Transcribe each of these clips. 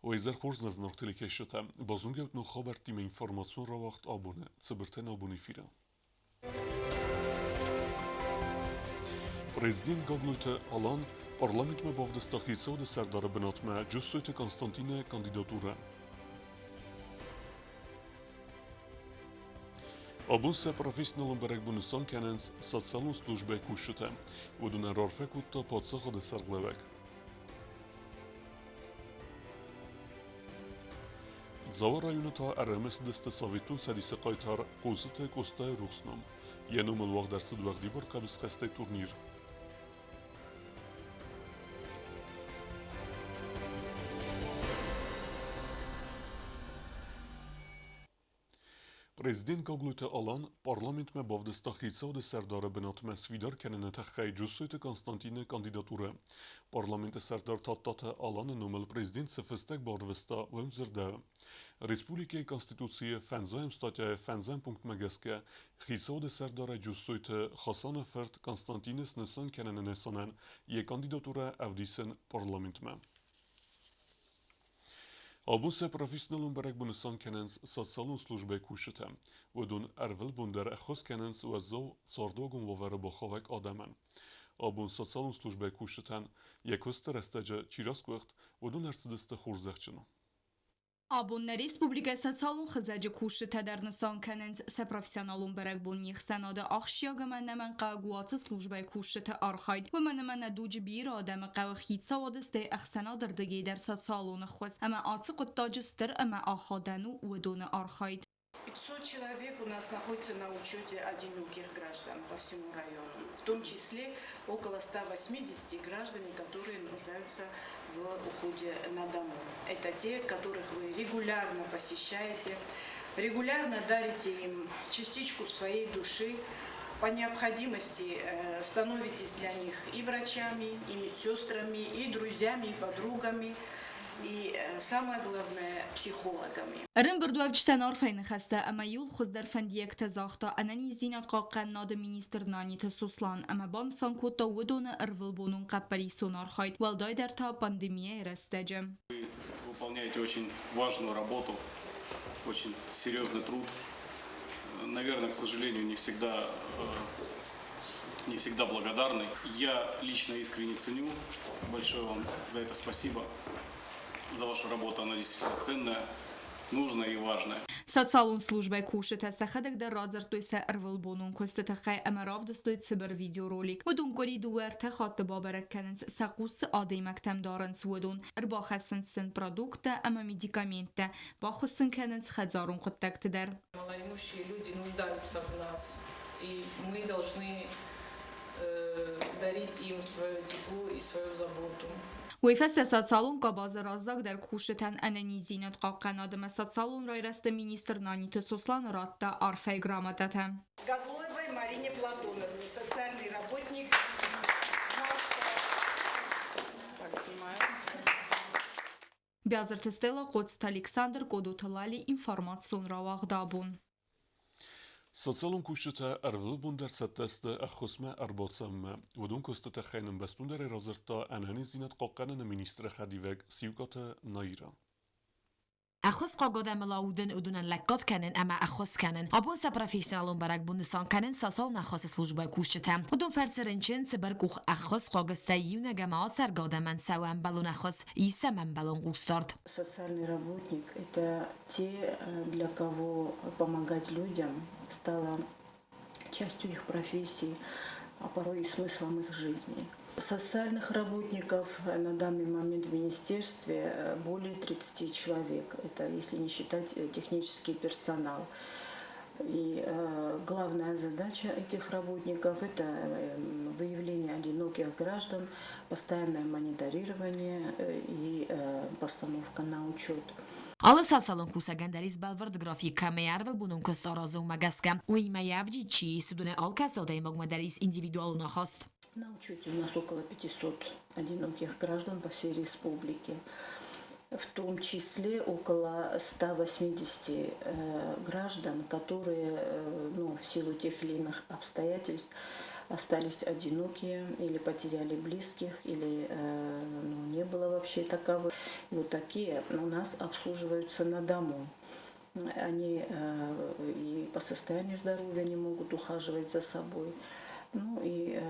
Уӕ изӕр хорз нӕ зынаргъ телекӕсджытӕ! Базонгӕ ут ног хабӕрттимӕ информацион рауагъд абоны цыбыртӕ нӕубон эфиры. Президент Гаглойты Алан парламентмӕ бавдыста хицауады сӕрдары бынатмӕ Джуссойты Константины кандидатурӕ. Абон сӕ профессионалон бӕрӕгбон нысан кӕнынц социалон службӕйы кусджытӕ. Уыдонӕн раарфӕ кодта паддзахады сӕргълӕууӕг. Дзауы районы та ӕрӕмысыдысты Советон Цӕдисы хъайтар Хъоцыты Къостайы рухс ном. Йӕ номыл уагъд ӕрцыд уӕгъдибар хъӕбысхӕстӕй турнир. Президент Гаглойты Алан парламентмӕ бавдыста хицауады сӕрдары бынатмӕ сфидар кӕныны тыххӕй Джуссойты Константины кандидатурӕ. Парламенты сӕрдар Тадтаты Аланы номыл президент цы фыстӕг барвыста, уым дзырдӕуы: Республикӕйы Конституцийы фӕндзайӕм статьяйы фӕндзӕм пунктмӕ гӕсгӕ хицауады сӕрдарӕй Джуссойты Хасаны фырт Константины снысан кӕныны нысанӕн йӕ кандидатурӕ ӕвдисын парламентмӕ. Абон сӕ профессионалон бӕрӕгбон нысан кӕнынц социалон службӕйы кусджытӕ. Уыдон ӕрвылбон дӕр ӕххуыс кӕнынц уӕззау цардуагон уавӕры бахауӕг адӕмӕн. Абон социалон службӕйы кусджытӕн йӕ куысты рӕстӕджы чи расгуыхт, уыдон ӕрцыдысты хорзӕхджын. Абон нӕ республикӕйы социалон хызӕджы кусджытӕ дӕр нысан кӕнынц сӕ профессионалон бӕрӕгбон не хсӕнады ахсджиаг ӕмӕ ӕнӕмӕнгхъӕуӕг у ацы службӕйы кусджыты архайд, уымӕн ӕмӕ нӕ дуджы бирӕ адӕмы хъӕуы хицауады, стӕй ӕхсӕнады рдыгӕй дӕр социалон ӕххуыс ӕмӕ ацы хъуыддаджы стыр ӕмӕ ахадӕн у уыдоны архайд. 500 человек у нас находится на учете одиноких граждан по всему району, в том числе около 180 граждан, которые нуждаются в уходе на дому. Это те, которых вы регулярно посещаете, регулярно дарите им частичку своей души, по необходимости становитесь для них и врачами, и медсестрами, и друзьями, и подругами, и, самое главное, психологами. Ӕрӕмбырдуӕвджытӕн арфӕйы ныхӕстӕ ӕмӕ иууыл хуыздӕр фӕндиӕгтӕ загъта ӕнӕниздзинад хъахъхъӕнынады министр Наниты Сослан ӕмӕ банысан кодта уыдоны ӕрвылбонон хъӕппӕрисон архайд, уӕлдайдӕр та пандемийӕйы рӕстӕджы. Вы выполняете очень важную работу, очень серьезный труд. Наверное, к сожалению, не всегда благодарны. Я лично искренне ценю. Большое вам за это спасибо. За вашу работу. Она действительно ценная, нужная и важная. Социалон службӕйы кусджытӕ сӕхӕдӕг дӕр радзырдтой сӕ ӕрвылбонон куысты тыххӕй ӕмӕ равдыстой цыбыр видеоролик. Уыдон къуыри дыууӕ-ӕртӕ хатты бабӕрӕг кӕнынц, сӕ хъус цы адӕймӕгтӕм дарынц, уыдон, ӕрбахӕссынц сын продукттӕ ӕмӕ медикаменттӕ, баххуыс сын кӕнынц хӕдзарон хъуыддӕгты дӕр. Малоимущие люди нуждаются в нас, и мы должны дарить им свое тепло и свою заботу. Уый фӕстӕ социалон къабазы раззагдӕр кусджытӕн ӕнӕниздзинад хъахъхъӕнад ӕмӕ социалон райрӕзты министр Наниты Сослан радта арфӕйы грамотӕтӕ. Гаглоевой Марине Платоновне, социальный работник. Так, снимаю. Биазырты Стелла, Хъоцыты Александр, Къодоты Лали, информацион рауагъд абон. Социалон кусджытӕ ӕрвылбон дӕр цӕттӕ сты ӕххуысмӕ ӕрбацӕуынмӕ. Уыдон куысты тыххӕй нын бӕстондӕрӕй радзырдта ӕнӕниздзинад хъахъхъӕныны министры хӕдивӕг Сиукъаты Наира. Ӕххуысхъуаг адӕмыл аудын, уыдонӕн лӕггад кӕнын ӕмӕ ӕххуыс кӕнын. Абон сӕ профессионалон бӕрӕгбон нысан кӕнынц социалон ӕххуысы службӕйы кусджытӕ. Уыдон фӕрцы рынчын, цыбыркъух ӕххуысхъуаг стӕй иунӕг ӕмӕ ацӕргӕ адӕмӕн цӕуы ӕмбӕлон ӕххуыс, ис сӕм ӕмбӕлон хъусдард. Социальный работник – это те, для кого помогать людям стало частью их профессии, а порой и смыслом их жизни. Социальных работников на данный момент в министерстве более 30 человек. Это если не считать технический персонал. И главная задача этих работников – это выявление одиноких граждан, постоянное мониторирование и постановка на учет. Алы социалон кусӕгӕн дӕр ис бӕлвырд график, кӕмӕй ӕрвылбонон куыст аразы, уымӕ гӕсгӕ. Уыимӕ йӕ ӕвджид чи ис, уыдонӕй алкӕцы адӕймагмӕ дӕр ис индивидуалон ахаст. На учете у нас около 500 одиноких граждан по всей республике. В том числе около 180 граждан, которые, ну, в силу тех или иных обстоятельств остались одинокие или потеряли близких, или, ну, не было вообще таковых. И вот такие у нас обслуживаются на дому. Они и по состоянию здоровья не могут ухаживать за собой. Ну и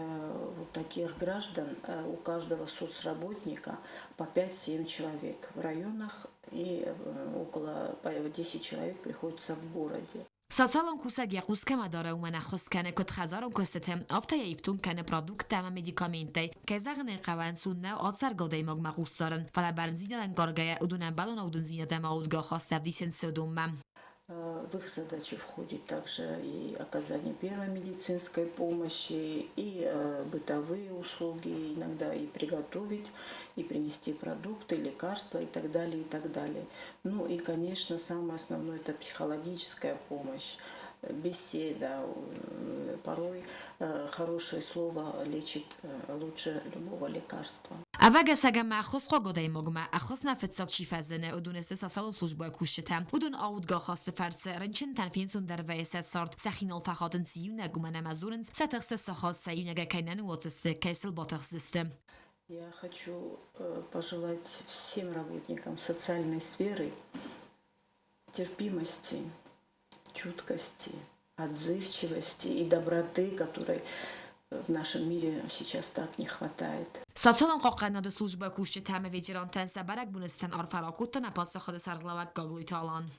вот таких граждан у каждого соцработника по 5-7 человек в районах и около 10 человек приходится в городе. Социалон кусӕг йӕ хъус кӕмӕ дары, уымӕн ӕххуыс кӕны куыд хӕдзарон куыстыты, афтӕ йӕ ифтонг кӕны продукттӕ ӕмӕ медикаменттӕй. Кӕй зӕгъын ӕй хъӕуы, ӕнцон нӕу ацӕргӕ адӕймагмӕ хъус дарын, фӕлӕ бӕрндзинад ӕнкъаргӕйӕ, уыдон ӕмбӕлон аудындзинад ӕмӕ аудгӕ ахаст ӕвдисынц сӕ уыдонмӕ. В их задачи входит также и оказание первой медицинской помощи, и бытовые услуги, иногда и приготовить, и принести продукты, лекарства и так далее, и так далее. Ну и, конечно, самое основное – это психологическая помощь, беседа. Порой хорошее слово лечит лучше любого лекарства. Ӕвӕгӕсӕг ӕмӕ ӕххуысхъуаг адӕймагмӕ ӕххуысмӕ фыццаг чи фӕзыны, уыдон сты социалон службӕйы кусджытӕ. Уыдон аудгӕ ахасты фӕрцы рынчынтӕн фенцондӕр вӕййы сӕ цард, сӕхи нал фӕхатынц иунӕг, уымӕн ӕмӕ зонынц, сӕ тыхсты сахат сӕ иунӕгӕй кӕй нӕ ныууадздзысты, кӕй сыл батыхсдзысты. Я хочу пожелать всем работникам социальной сферы терпимости, чуткости, отзывчивости и доброты, которой в нашем мире сейчас так не хватает. Социалон хъахъхъӕнынады службӕйы кусджытӕ ӕмӕ ветерантӕн сӕ бӕрӕгбоны цытӕн арфӕ ракодта нӕ паддзахады сӕргълӕууӕг Гаглойты Алан.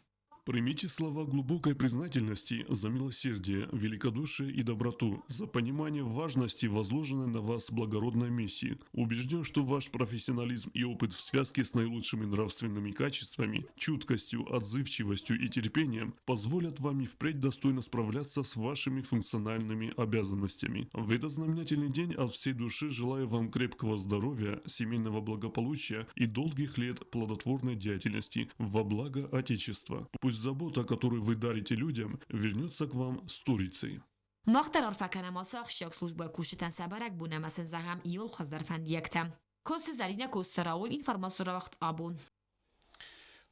Примите слова глубокой признательности за милосердие, великодушие и доброту, за понимание важности возложенной на вас благородной миссии. Убежден, что ваш профессионализм и опыт в связке с наилучшими нравственными качествами, чуткостью, отзывчивостью и терпением позволят вам и впредь достойно справляться с вашими функциональными обязанностями. В этот знаменательный день от всей души желаю вам крепкого здоровья, семейного благополучия и долгих лет плодотворной деятельности во благо Отечества. Пусть забота, которую вы дарите людям, вернется к вам сторицей. Мах дӕр арфӕ кӕнӕм ацы ахсджиаг службӕйы кусджытӕн сӕ бӕрӕгбон ӕмӕ сын зӕгъӕм иууыл хуыздӕр фӕндиӕгтӕ. Коцты Зӕринӕ, Коцты Рауль, информацион рауагъд Абон.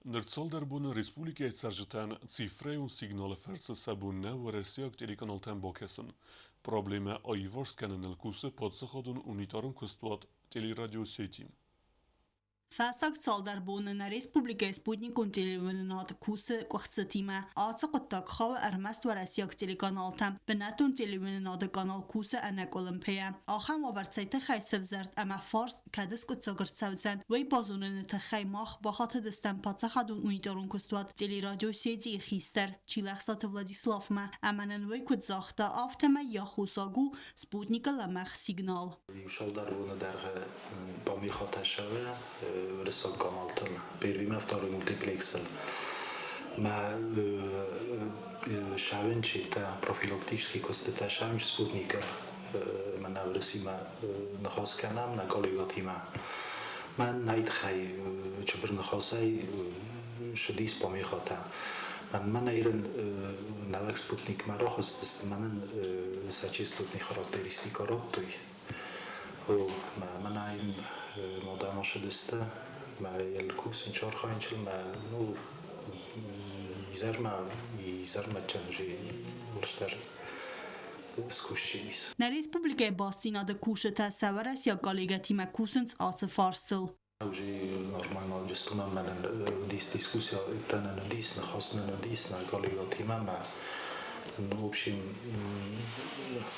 Ныр цалдӕр боны республикӕйы цӕрджытӕн цифрӕйон сигналы фӕрцы сӕ бон нӕу уӕрӕсейаг телеканалтӕм бакӕсын. Проблемӕ аиварс кӕныныл кусы паддзахадон унитарон куыстуат Телерадиосети. Фӕстаг цалдӕр боны нӕ республикӕйы спутникон телеуынынад кусы къуыхцытимӕ. Ацы хъуыддаг хауы ӕрмӕст уӕрӕсейаг телеканалтӕм. Бынӕттон телеуынынады канал кусы ӕнӕкъуылымпыйӕ. Ахӕм уавӕр цӕй тыххӕй сӕвзӕрд ӕмӕ фарст кӕд скъуыддзаг ӕрцӕудзӕн, уый базоныны тыххӕй мах бахатыдыстӕм паддзахадон унитарон куыстуат Телерадиосети-йы хистӕр Чилӕхсаты Владиславмӕ ӕмӕ нын уый куыд загъта, афтӕмӕй йӕ аххосаг у спутникы лӕмӕгъ сигнал. Иу цалдӕр боны дӕргъы бамихатӕ сӕвы уырыссаг каналтыл, первый второй мультиплексыл. Мӕ сӕвынчитӕ профилактический куыстытӕ сӕвынч спутникы мӕнӕ Уырысимӕ ныхас кӕнӕм, нӕ коллегатимӕ. Мӕн нӕй тыххӕй чыбыр ныхасӕй шыдис помехатӕ. Мӕнмӕ нӕйрын нӕуӕг спутникмӕ рахызтысты, мӕнӕн сӕ частотный характеристика радтой. Мӕнӕ им мадама шыдысты, мӕ елкусын чархайнчыл, мӕ ну изӕрмӕ чӕнжи урсдӕр скусчилис. Нӕ республикӕйы бастдзинады кусджытӕ сӕ уӕрӕсейаг коллегӕтимӕ кусынц ацы фарстыл. Уже нормально джестунам мӕнӕн дис дискуссия тӕнӕн дис ныхаснӕн дис нӕ коллегатимӕ мӕ в общем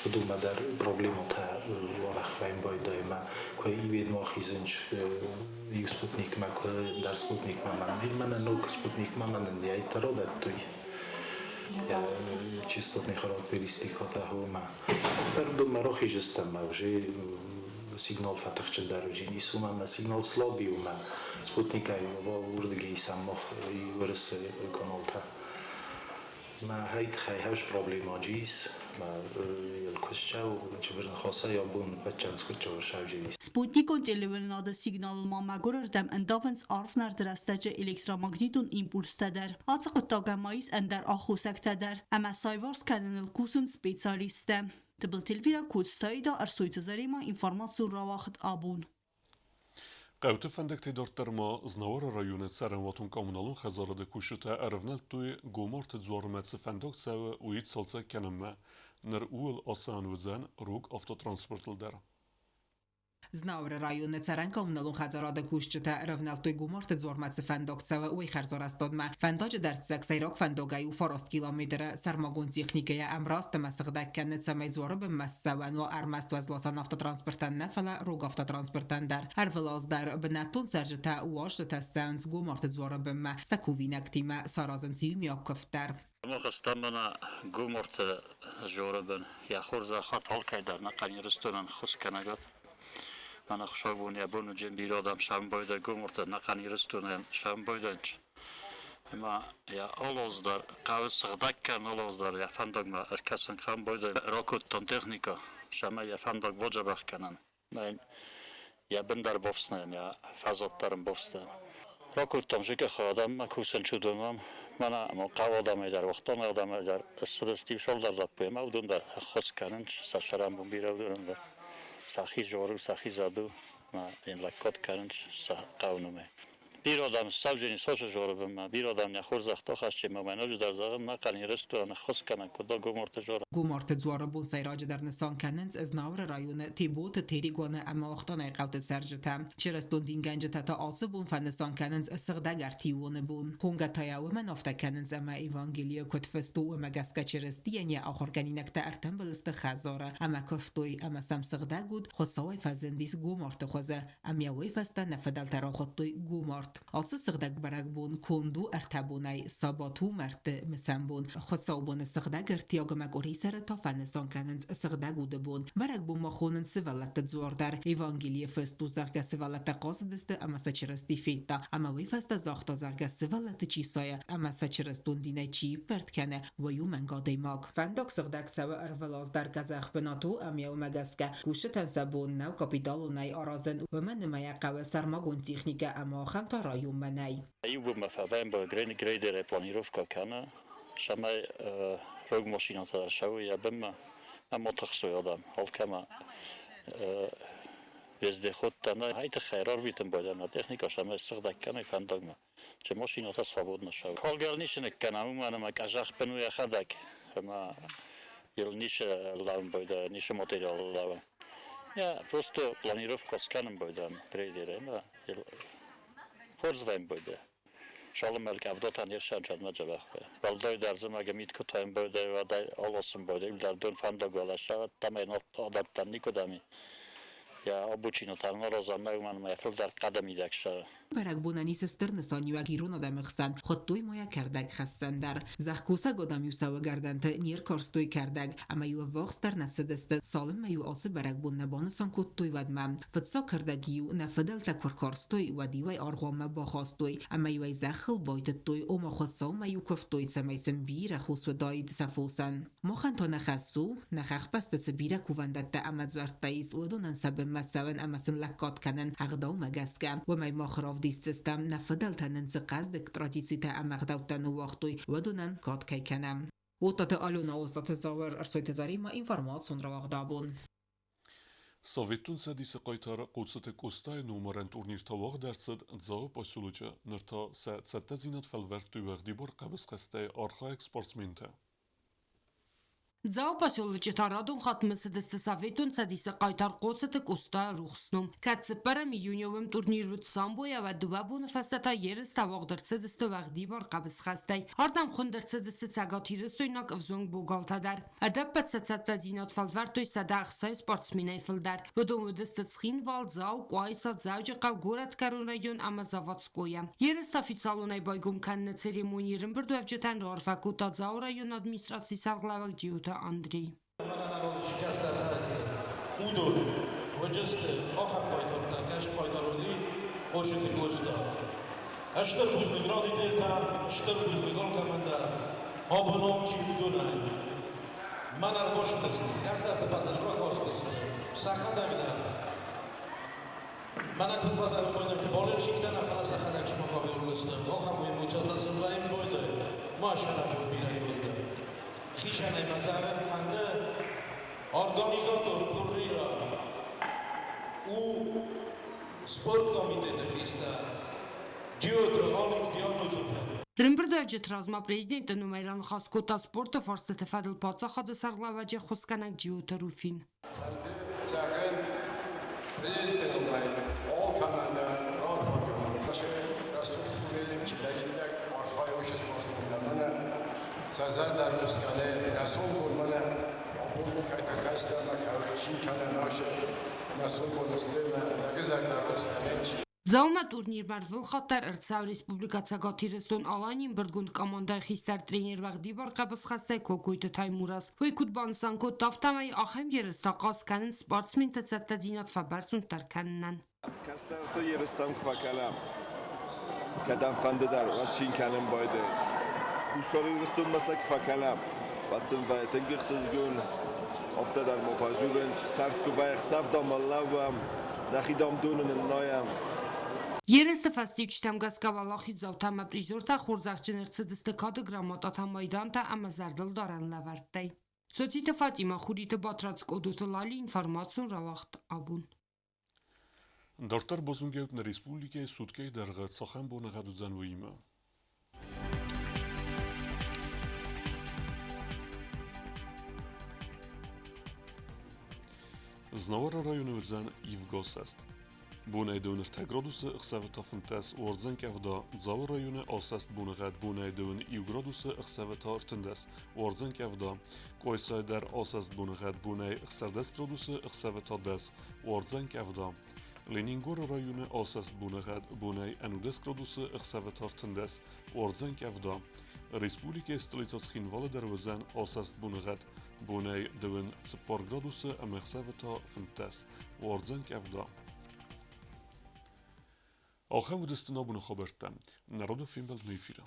уыдонмӕ дӕр проблематӕ уӕрӕх вӕййын байдайы мӕ куы иведмӕ хизынч иу спутникмӕ, куы ӕндӕр спутникмӕ мӕн мӕнӕн ног спутникмӕ мӕнӕн яйттӕ радӕттой частотный характеристикатӕ хомӕ. Дӕр уыдонмӕ рахизыстӕм мӕ уже сигнал фӕтыхджындӕр уыди уымӕ мӕ сигнал слабый уымӕ спутникӕй уырдыгӕй исӕм мах уырысы каналтӕ. Мӕ хай хӕс проблемаджы ис, мӕ елкуысчау чыбыр ныхасӕй абон бӕччан скуытчавыр сӕвджы ис. Спутникон телеуынынады сигналыл ма мӕгуырырдӕм ӕндавынц арфнӕрды рӕстӕджы электромагнитон импульстӕ дӕр. Ацы хъуыддагӕн ма ис ӕндӕр аххосӕгтӕ дӕр, ӕмӕ саиварс кӕныныл кусынц специалисттӕ. Тыбылты Эльвира, Коцты Аида, Ӕрсойты Заремӕ, информацион рауагъд Абон. Хъӕуты фӕндӕгтӕй дарддӕр ма Знауыры районы цӕрӕнуатон-коммуналон хӕдзарады кусджытӕ ӕрӕвнӕлдтой Гомарты дзуармӕ цы фӕндаг цӕуы, уый цалцӕг кӕнынмӕ. Ныр ууыл ацӕуӕн уыдзӕн рог автотранспортыл дӕр. Знауыры районы цӕрӕн-коммуналон хӕдзарады кусджытӕ рывнӕлдтой Гумарты дзуармӕ цы фӕндаг цӕуы, уый хӕрзарӕзтадмӕ. Фӕндаджы дӕрддзӕг сӕйраг фӕндагӕй у 9 километры. Сӕрмагонд техникӕйӕ ӕмраст ӕмӕ сыгъдӕг кӕны, цӕмӕй дзуары бынмӕ ссӕуӕн уа ӕрмӕст уӕзласӕн автотранспортӕн нӕ, фӕлӕ рог автотранспортӕн дӕр. Ӕрвылаз дӕр бынӕттон цӕрджытӕ уазджытӕ ссӕуынц Гумарты дзуары бынмӕ сӕ кувинӕгтимӕ, саразынц иумиаг куывд дӕр. Махӕстӕ мӕнӕ Гуморты Жоры бын йӕ хорзӕхат алкӕй дӕр ӕнӕхъӕн Ирыстонӕн ххуыс кӕнӕгӕд. Мӕнӕ хуыцаубон йӕ бонуджын бирӕ адӕм сӕмбӕлдӕ Гуморты ӕнӕхъӕн Ирыстонӕн сӕмбӕлдӕнч. Ӕмӕ йӕ алаз дӕр хъӕуы сыгъдӕг кӕнын, алаз дӕр йӕ фӕндагмӕ ӕркӕсын хъӕмбӕлдӕ ракодтам техникӕ, цӕмӕй йӕ фӕндаг бадзӕбӕх кӕнӕм. Мӕ йӕ бын дӕр бафснайӕм, йӕ фӕзуат дӕр ын бафснайӕм. Ракодтам зыкъыхы адӕммӕ кусын чудонмӕ, мӕнӕ ма хъӕуы адӕмӕй дӕр, уӕхтоны адӕмӕй дӕр ссыдысты иу цалдӕр лӕппуйы ӕмӕ уыдон дӕр ӕххуыс кӕнынц, сӕ сӕрӕнбон бирӕ уыдонӕн дӕр. Сӕхи зору, сӕхи зӕду ӕмӕ йын лӕггад кӕнынц сӕ хъӕуы номӕй. Бирӕ адӕм ссӕуджыни Сосы Жоры бынмӕ, бирӕ адӕм нӕ хорзӕхтӕ хӕссы ӕмӕ мӕ ноджыдӕр зӕгъын, ӕнӕхъӕн Ирыстонӕн ӕххуыс кӕнӕг куыд Гоморты Жора. Гоморты дзуары бон сӕйраджыдӕр нысан кӕнынц Знауыры районы Теботы, Терегоны ӕмӕ Охтанайы хъӕуты цӕрджытӕ. Чырыстон дингӕнджытӕ та ацы бон фӕнысан кӕнынц Сыгъдӕг Ӕртиуоны бон. Хонгӕ та йӕ уымӕн афтӕ кӕнынц, ӕмӕ Евангелийы куыд фыст у, уымӕ гӕсгӕ Чырыстийӕн йӕ ахуыргӕнинӕгтӕ ӕртымбыл сты хӕдзары ӕмӕ куывтой, ӕмӕ сӕм сыгъдӕг уд Хуыцауӕй фӕзындис Гоморты хуызы, ӕмӕ уый фӕстӕ нӕ фыдӕлтӕ рахуыдтой Гоморт. Ацы сыгъдӕг бӕрӕгбон конд у ӕртӕ бонӕй: сабат у мӕрдты мысӕн бон, хуыцаубоны сыгъдӕг ӕртиаг ӕмӕ къуырисӕры та фӕнысан кӕнынц сыгъдӕг уды бон. Бӕрӕгбон ма хонынц сывӕллӕтты дзуар дӕр. Евангелийы фыст у, зӕгъгӕ, сывӕллӕттӕ хъазыдысты ӕмӕ сӕ Чырысти федта, ӕмӕ уый фӕстӕ загъта, зӕгъгӕ, сывӕллӕтты чи сайы ӕмӕ сӕ чырыстон динӕй чи иппӕрд кӕны, уый у мӕнг адӕймаг. Фӕндаг сыгъдӕг цӕуы ӕрвылаз дӕр къӕдзӕх бынат у ӕмӕ уымӕ гӕсгӕ кусджытӕн сӕ бон нӕу капиталонӕй аразын, уымӕн ӕмӕ йӕ хъӕуы сӕрмагонд техникӕ ӕмӕ ахӕм та районмӕ нӕй. Иугуырмӕ фӕвӕмбӕлы грейдерӕй планировкӕ кӕны, цӕмӕй рог машинӕтӕ дӕр цӕуой йӕ бынмӕ ӕмӕ тыхсой адӕм. Алкӕмӕ вездеходтӕ нӕй. Ай тыххӕй рарвитын байдайӕм нӕ техникӕ, цӕмӕй сыгъдӕг кӕной фӕндагмӕ. Чи машинӕтӕ свободно цӕуы. Калгӕ ницы ныккӕнӕм, уымӕн ӕмӕ къӕдзӕхбын у йӕхӕдӕг ӕмӕ йыл ницы лӕууын байдайы, ницы материал лӕууы. Я просто планировка скӕнын байдайӕм грейдерӕй ӕмӕ йыл хорз вӕййын байдайы. Цалынмӕ къӕвдатӕ не рсӕнчъӕд мӕ дзӕбӕх вӕййы. Уӕлдайдӕр зымӕгы мит куы тайын байдайы, уӕд ӕй аласын байдайы, дӕр дон фӕндаг уӕлӕ ӕддӕмӕ адӕттӕн никуыдӕм и. Йӕ обучиныл та аразӕм нӕ, уымӕн ӕмӕ йӕ фылдӕр хъӕды мидӕг ссары. Бӕрӕгбонӕн ис стыр нысаниуӕг ирон адӕмы хсӕн, хуыдтой ма йӕ кӕрдӕгхӕссӕн дӕр. Зӕхкусӕг адӕм-иу сауӕгӕрдӕнты не ркарстой кӕрдӕг, ӕмӕ-иу ӕввахсдӕр нӕ цыдысты, цалынмӕ-иу ацы бӕрӕгбон нӕ банысан кодтой, уӕдмӕ. Фыццаг кӕрдӕг-иу нӕ фыдӕлтӕ куы ркарстой, уӕд-иу ӕй аргъуанмӕ бахастой ӕмӕ-иу ӕй зӕххыл байтыдтой, ома Хуыцаумӕ-иу куывтой, цӕмӕй сын бирӕ хос уыдаид сӕ фосӕн. Махӕн та нӕ хӕс у, нӕ хӕхбӕсты цы бирӕ кувӕндӕттӕ ӕмӕ дзуӕрттӕ ис, уыдонӕн сӕ бынмӕ цӕуын ӕмӕ сын лӕггад кӕнын ӕгъдаумӕ гӕсгӕ. Уымӕй мах равдисдзыстӕм, нӕ фыдӕлтӕ нын цы хъӕздыг традицитӕ ӕмӕ ӕгъдӕуттӕ ныууагътой, уыдонӕн кад кӕй кӕнӕм. Уотаты Алена, Остъаты Зауыр, Ӕрсойты Заремӕ, информацион рауагъдабон. Советон Цӕдисы хъайтар Хъоцыты Къостайы номарӕн турниртӕ уагъд ӕрцыд Дзауы поселочы, ныр та сӕ цӕттӕдзинад фӕлвӕрдтой уӕгъдибар хъӕбысхӕстӕй архайӕг спортсментӕ. Дзауы поселочы та радон хатт мысыдысты Советон Цӕдисы хъайтар Хъоцыты Къостайы рухс ном. Кӕд цыппӕрӕм июны уым турнир уыд самбойӕ, уӕд дыууӕ боны фӕстӕ та ерыстӕ уагъд ӕрцыдысты уӕгъдибар хъӕбысхӕстӕй. Ардӕм хуынд ӕрцыдысты цӕгатирыстойнаг ӕвзонг богалтӕ дӕр. Ӕдӕппӕт сӕ цӕттӕдзинад фӕлвӕрдтой 160 спортсменӕй фылдӕр. Уыдон уыдысты Цхинвал, Дзау, Къуайса, Дзӕуджыхъӕу, Горӕтгӕрон район ӕмӕ Заводское. Ерыстӕ официалонӕй байгом кӕныны церемонийы ӕрӕмбырдуӕвджытӕн раарфӕ кодта Дзауы районы администрацийы сӕргълӕууӕг Джиоты Андрей. Уыдон уыдысты ахӕм хъайтартӕ, кӕцы хъайтар уыди Хъоцыты Къоста. Стыр бузныг радителтӕ, стыр бузныг алкӕмӕн дӕр, абон ам чи уыдонӕй. Мӕн ӕрбасыдысты, кӕстӕрты фӕдыл ракастысты, сӕхӕдӕг дӕр. Мӕнӕ куыд фӕзӕгъы мӕнӕ болельщиктӕ нӕ, фӕлӕ сӕхӕдӕг сымахавеллысты, ахӕм эмоцитӕ сын вӕййы байдайы, ма сӕраппонд бирӕ иуылдӕр. Хицӕнӕй мӕ зӕгъын фӕнды, организатор турнира у спорткомитеты хистӕр Джиоты Алик Дианозы фырт. Ӕрӕмбырдуӕвджыты размӕ президенты номӕй раныхас кодта спорты фарстыты фӕдыл паддзахады сӕргълӕууӕджы ӕххуысгӕнӕг Джиоты Руфин. Фӕнды зӕгъын, Президенты номӕй алкӕмӕн дӕр раарфӕ кӕнын. Рӕсугъд дунейы чидӕриддӕр архайы, уыцы спортсментӕ мӕнӕ сӕ зӕрдӕ рухс кӕны, нӕ сомбон мӕнӕ абон кӕй хӕстӕ ӕмӕ чи кӕнӕ нашы нӕ сомбоны сты мӕ нӕ зӕрдӕ рухс кӕны. Дзаумӕ турнирмӕ ӕрвылхатт дӕр ӕрцӕуы Республикӕ Цӕгат Ирыстон-Аланийы ӕмбырдгонд командӕйы хистӕр тренер уӕгъдибар хъӕбысхӕстӕй Кокойты Таймураз. Уый куыд банысан кодта, афтӕмӕй ахӕм ерыстӕ ахъаз кӕнынц спортсменты цӕттӕдзинад фӕбӕрзонддӕр кӕнынӕн. Кӕстӕрты ерыстӕм куы фӕкӕнӕм, кӕдӕмфӕнды дӕр, уӕд цин кӕнын байдайынц. Хуссар Ирыстонмӕ сӕ куы фӕкӕнӕм, уӕд сын вӕййы тынг ӕхсызгон. Афтӕ дӕр ма фӕзурынц, сӕрд куы вӕййы, ӕхсӕв дам ӕрлӕууӕм, нӕхи дам доны ныннайӕм. Ерысты фӕстиуджытӕм гӕсгӕ уӕлахиздзаутӕ ӕмӕ призертӕ хорзӕхджын ӕрцыдысты кады грамотатӕ, майдантӕ ӕмӕ зӕрдылдарӕн лӕвӕрттӕй. Цоциты Фатимӕ, Хуриты Батрадз, Къодоты Лали, информацион рауагъд абон. Дарддӕр базонгӕут нӕ республикӕйы суткӕйы дӕргъы цахӕм боныгъӕд уыдзӕн, уыимӕ. Знауыры районы уыдзӕн ивгӕсӕст. Бонӕй дыууын ӕртӕ градусы, ӕхсӕвы та 15 уардзӕн къӕвда. Дзауы районы асӕст боныгъӕд бонӕй дыууын иу градусы, ӕхсӕвы та 13 уардзӕн къӕвда. Къуайсайы дӕр асӕст боныгъӕд бонӕй 16 градусы, ӕхсӕвы та 10 уардзӕн къӕвда. Ленингоры районы асӕст боныгъӕд бонӕй 11 градусы, ӕхсӕвы та 13 уардзӕн къӕвда. Республикӕйы столицӕ Цхинвалы дӕр уыдзӕн асӕст боныгъӕд бонӕй дыууын цыппар градусы ӕмӕ ӕхсӕвы та 15 уардзӕн къӕвда. Ахӕм уыдысты нӕ абоны хабӕрттӕ. Народы фембӕлдмӕ эфиры.